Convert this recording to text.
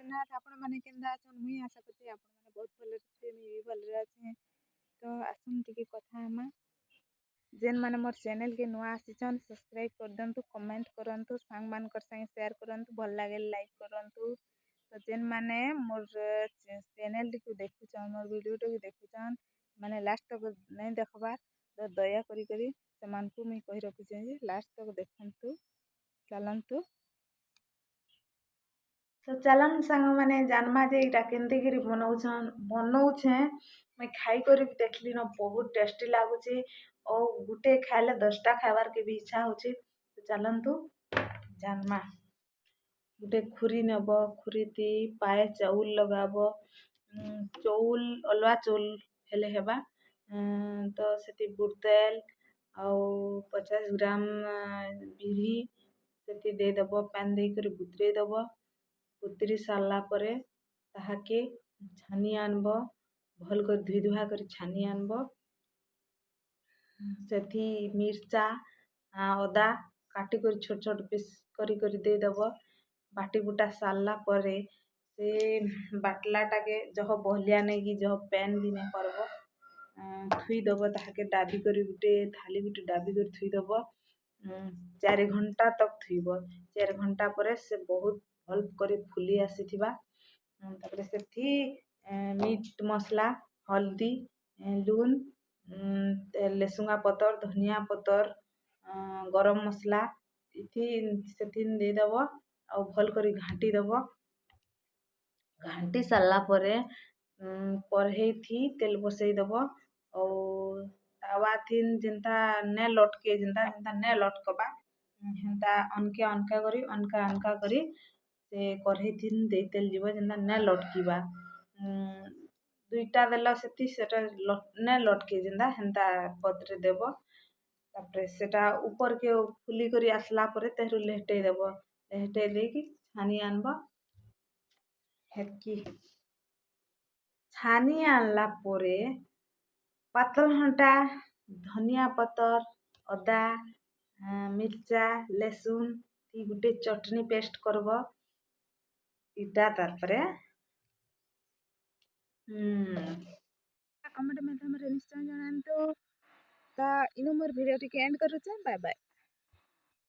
ଜଗନ୍ନାଥ। ଆପଣମାନେ କେନ୍ତା ଅଛନ୍? ମୁଇଁ ଆଶା କରୁଛି ଆପଣମାନେ ବହୁତ ଭଲରେ ଥିବେ। ମୁଇଁ ବି ଭଲରେ ଅଛେ। ତ ଆସୁନ୍, ଟିକେ କଥା ହେମା। ଯେନ୍ମାନେ ମୋର୍ ଚ୍ୟାନେଲ୍କେ ନୂଆ ଆସିଛନ୍, ସବସ୍କ୍ରାଇବ୍ କରିଦିଅନ୍ତୁ, କମେଣ୍ଟ କରନ୍ତୁ, ସାଙ୍ଗମାନଙ୍କର ସାଙ୍ଗେ ସେୟାର କରନ୍ତୁ, ଭଲ ଲାଗିଲେ ଲାଇକ୍ କରନ୍ତୁ। ତ ଯେନ୍ମାନେ ମୋର୍ ଚ୍ୟାନେଲ୍ଟିକୁ ଦେଖୁଛନ୍, ମୋର୍ ଭିଡ଼ିଓଟିକୁ ଦେଖୁଛନ୍, ମାନେ ଲାଷ୍ଟ ତକ୍ ନାଇଁ ଦେଖବାର୍, ତ ଦୟା କରି କରି ସେମାନଙ୍କୁ ମୁଇଁ କହି ରଖୁଛେ ଯେ ଲାଷ୍ଟ ତକ୍ ଦେଖନ୍ତୁ। ଚାଲନ୍ତୁ। ତ ଚାଲନ୍ ସାଙ୍ଗମାନେ, ଜାନ୍ମା ଯେ ଇଟା କେନ୍ତିକିରି ବନଉଛନ୍। ବନଉଛେଁ, ମୁଇଁ ଖାଇକରି ବି ଦେଖିଲିନ, ବହୁତ ଟେଷ୍ଟି ଲାଗୁଛେ ଆଉ ଗୁଟେ ଖାଇଲେ 10ଟା ଖାଇବାର୍କେ ବି ଇଚ୍ଛା ହଉଛେ। ତ ଚାଲନ୍ତୁ ଜାନ୍ମା। ଗୁଟେ ଖୁରି ନେବ, ଖୁରିତି ପାଏ ଚାଉଲ୍ ଲଗାବ। ଚଉଲ୍ ଅଲୁଆ ଚଉଲ୍ ହେଲେ ହେବା। ତ ସେଥି ବୁଟ୍ ତେଲ୍ ଆଉ 50 ଗ୍ରାମ୍ ବିରି ସେଥି ଦେଇଦେବ। ପାଏନ୍ ଦେଇକରି ବୁତୁରେଇ ଦବ। ବୁତୁରି ସାରିଲା ପରେ ତାହାକେ ଛାନି ଆନ୍ବ, ଭଲ୍ କରି ଧୁଇ ଧୁଆ କରି ଛାନି ଆନ୍ବ। ସେଥି ମିର୍ଚା, ଅଦା କାଟିକରି ଛୋଟ୍ ଛୋଟ୍ ପିସ୍ କରି କରି ଦେଇଦବ। ବାଟି ବୁଟା ସାରିଲା ପରେ ସେ ବାଟଲାଟାକେ ଜହ ବହଲିଆ ନେଇକି, ଜହ ପେନ୍ ବି ନାଇଁ କର୍ବ, ଥୁଇଦବ। ତାହାକେ ଡାବି କରି ଗୁଟେ ଥାଲି ଗୁଟେ ଡାବି କରି ଥୁଇଦବ। 4 ଘଣ୍ଟା ତକ୍ ଥୁଇବ। 4 ଘଣ୍ଟା ପରେ ସେ ବହୁତ ଭଲ୍ କରି ଫୁଲି ଆସିଥିବା। ତାପରେ ସେଥି ମିଟ୍ ମସଲା, ହଲ୍ଦୀ, ଲୁନ୍, ଲେସୁଙ୍ଗା ପତର୍, ଧନିଆ ପତର୍, ଗରମ ମସଲା ଇଥି ସେଥିନ୍ ଦେଇଦବ ଆଉ ଭଲ୍ କରି ଘାଣ୍ଟି ଦବ। ଘାଣ୍ଟି ସାରିଲା ପରେ କଢ଼େଇଥି ତେଲ୍ ବସେଇଦବ ଆଉ ତାୱାଥିନ୍ ଯେନ୍ତା ନେ ଲଟ୍କେ, ଯେନ୍ତା ନେ ଲଟ୍କବା, ହେନ୍ତା ଅନ୍କେ ଅନ୍କା କରି, ଅନ୍କା ଅନ୍କା କରି ସେ କଢ଼େଇଥିନ୍ ଦେଇତେଲ୍ ଯିବ, ଯେନ୍ତା ନେ ଲଟ୍କିବା। ଦୁଇଟା ଦେଲ ସେଥି, ସେଟା ନେ ଲଟ୍କେ ଯେନ୍ତା, ହେନ୍ତା ପତ୍ରେ ଦେବ। ତାପରେ ସେଟା ଉପର୍କେ ଫୁଲି କରି ଆସିଲା ପରେ ତେହରୁ ଲେହଟେଇ ଦେବ। ଲେହଟେଇ ଦେଇକି ଛାନି ଆନ୍ବ। ହେତ୍କି। ଛାନି ଆନ୍ଲା ପରେ ପାତଲ୍ଘଣ୍ଟା, ଧନିଆ ପତର୍, ଅଦା, ମିର୍ଚା, ଲେସୁନ୍ ଇ ଗୁଟେ ଚଟନି ପେଷ୍ଟ କର୍ବ ଇଟା। ତାର୍ପରେ କମେଣ୍ଟ ମାଧ୍ୟମରେ ନିଶ୍ଚୟ ଜଣାନ୍ତୁ। ତ ଇନୁ ମୋର୍ ଭିଡ଼ିଓ ଟିକେ ଏଣ୍ଡ କରୁଛେ। Bye bye.